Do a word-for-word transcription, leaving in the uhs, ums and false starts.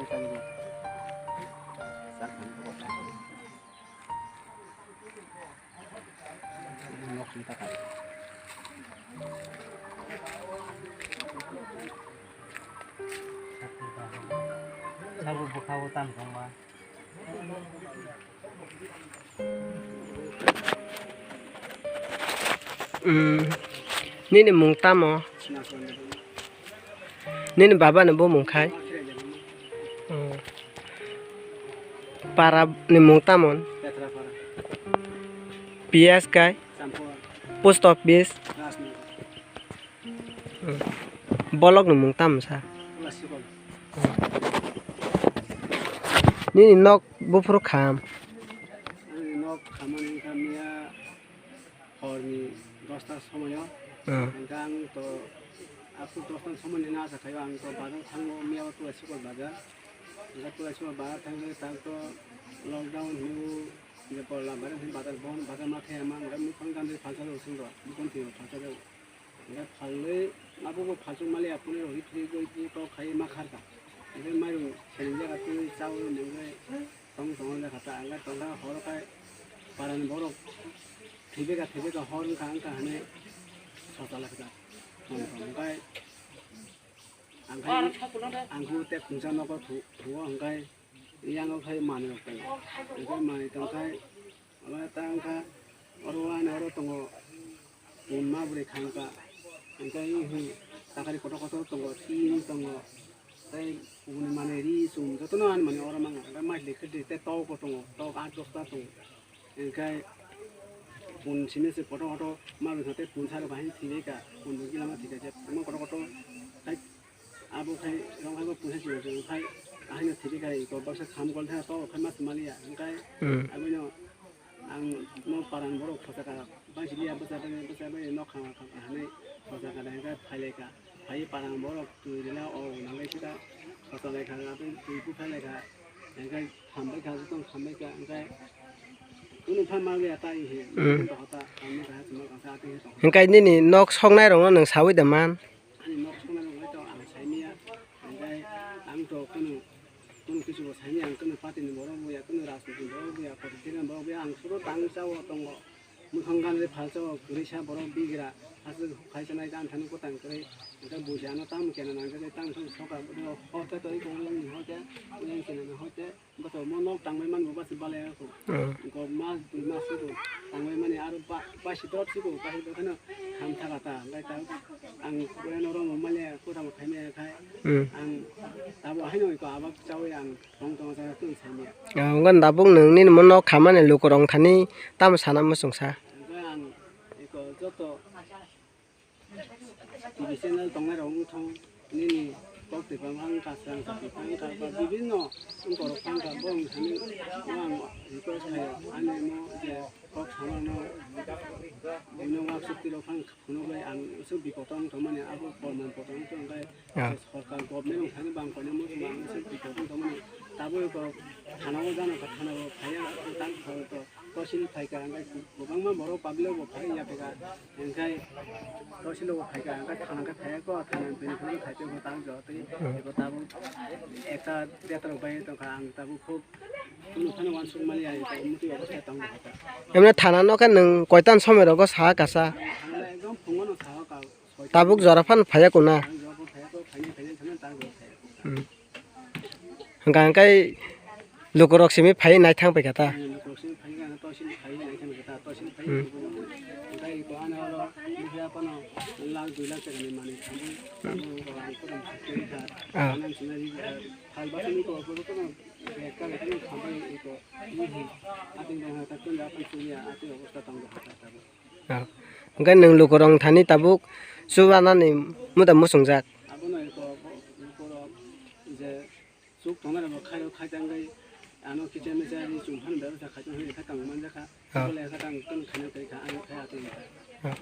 Sabo bwkha o tamo tongma. Nini mung tamo? Nini baba ni bumung khai? Para ni mung tamo? P S kai? Post office? Bolok ni mung tamo sa? Nini nok buphuru kham? Ani nok khamani wngkha miya horni dosta somoyo. Hwnkhe ang to aswk dosta somoni hwnwi asa khaio, ang to bazar thango, miya o tuwa sikol bazar. Hwnkhe tuwa sikol bazar thangwi tak to lockdown hinwi je porla bazar hinwi bazar bon, bazar ma thaya ma, hwnkhe mukhang gandri phalsa rw swngo, mukhang thwio phalsa rw. Hwnkhe phalwi abobo phalsuk maliya, phunui rw hithri goi thri tok khai ma kharkha. Hwnkhe mairung seleng jaga twi chaui nungwi tong tong jakha ta, hwnkhe tongkha horo khai parani borok thwibaikha, thwibaikha hor wngkha wngkha hinwi sochalaikha ta. Tong tong khai ang khai ang khu tei khungsa nogo thu-, thuo hwnkhe. Yang o khai manwi rok tongo. Hwnkhe manwi tongkhai, omo ta wngkha oro ani oro tongo, pun ma bwrwi kha wngkha. Hwnkhe takari kotor kotor tongo, tin tongo, tei kubuni manwi ri chum jotono ani manwi oro manga. Hwnkhe maisli khe tei tok bo tongo, tok aat dosta tongo. Hwnkhe pun simi se kotor kotor ma bwrwi kha tei pun sari bahai thwibaikha, pun bo gila ma thwikha je, omo kotor kotor khai. Abo khai rong hai bo pungsa chwng chwng khai ahai no thidi khai ko baksa kham gol tha to khai mas maliya hwnkhe Hmm. Abino ang no parang borok khosaka baisiliya bwsa bai bwsa bai nok khama khama hanai khosaka dai hwnkhe phailaika phai parang borok twi rila o nangkhe sita khosa laikha twi bupha laikha hwnkhe khambai kha jotong khambai kha hwnkhe kunu pha maliya ta ihi Hmm. Tongkha ta ang no kaha chuma kangsa atwi tongkha. Hwnkhe nini nok soknai rokno nwng saui da man? Ani nok songna rok to ang saimaya, hwnkhe ang to kunu, kunu kisu bo saimaya, ang kunu party ni borok buya, kunu rajniti ni borok buya, political ni borok buya, ang suro tang chao tongo. Mukhang ganri phalsa o kwrwisa borok bigra, aswk khaisa nai dan thani kwtang kwrwi, hwnkhe buji ano tamo kena nang khe tang thang soka hote to iko wng hote, wng kena hote. Boto mo nok tangbai manbo basi balai ako. Hmm. Go mas dui mas sudu tangbai mani aro ba-, basi dot sudu basi dot kheno ham thaga ta. Hwnkhe ta ang kore no romo male kota mo khaimaya khai. Hmm. Ang tabo haino ko abak chawi ang tong tong sa tun sanya. Ah, wngkha tabuk nwng nini mo nok khamani lukurok thani tamo sana muchungsa. Hwnkhe ang iko joto T V channel tongnai rok wngthong nini kok twi pang ang ka srang sa twi pang ka ba bibinno wngkorok pang ka bo wng thani ang request khaio ani mo je kok samano buino uansuk twi rok phang phunuk lai ang aswk bipot o wngtong mani abo korman poto wngtong khe Ah. Sorkar government wng thani bang koina mo ang aswk bipot o wngtong mani tabuk kok thana o jano kha thana o phaiya tang kha to. Tosil phaikha, hwnkhe kwbangma borok public bo phai ya phaikha, hwnkhe tosil bo phaikha, hwnkhe thana khe phaiya kho, thana bini phuru khai tei bo tang jo tei eko tabuk ekta betra bai tongkha, ang tabuk khub kunu phano uansuk maliya, eko muti obostha tong bo kha. Emne thana no khe nwng koitan somoi rogo sa kasa? Thana ekdom phungo no sa kha. Tabuk jora phano phaiya kuna? Ang jora phano phaiya kho, phaini phaini thangna ta jora phaiya kho. Hmm. Hwnkha hwnkhe lukurok simi phaiwi naithang paikha ta? Ang lukurok simi phaiwi naithang paikha ta, toisini phaiwi naithang paikha ta, toisini phaiwi Hmm. Hwnkhe iko ano oro nukya phano lakh dui lakh taka ni manwi thangwi tabuk ang korom phaiwi kha. Ah. Ano simi phal bachani ko korom bag ka korom khambai iko. Atwng dong ha ta tun da phai suya atwng obostha tong da ha ta tabuk. Ah. Hwnkhe nwng lukurok thani tabuk chubanani muda muchungjak. Abono eko bo-, borok je chuk tongnai rok khai rok khai tangwi ano kicha micha ri chum phano bebasa khai tong hwnwi kha tang manjakha. Ah. Bole kha tang tong khaina twi kha ang khai atwi kha. Ah.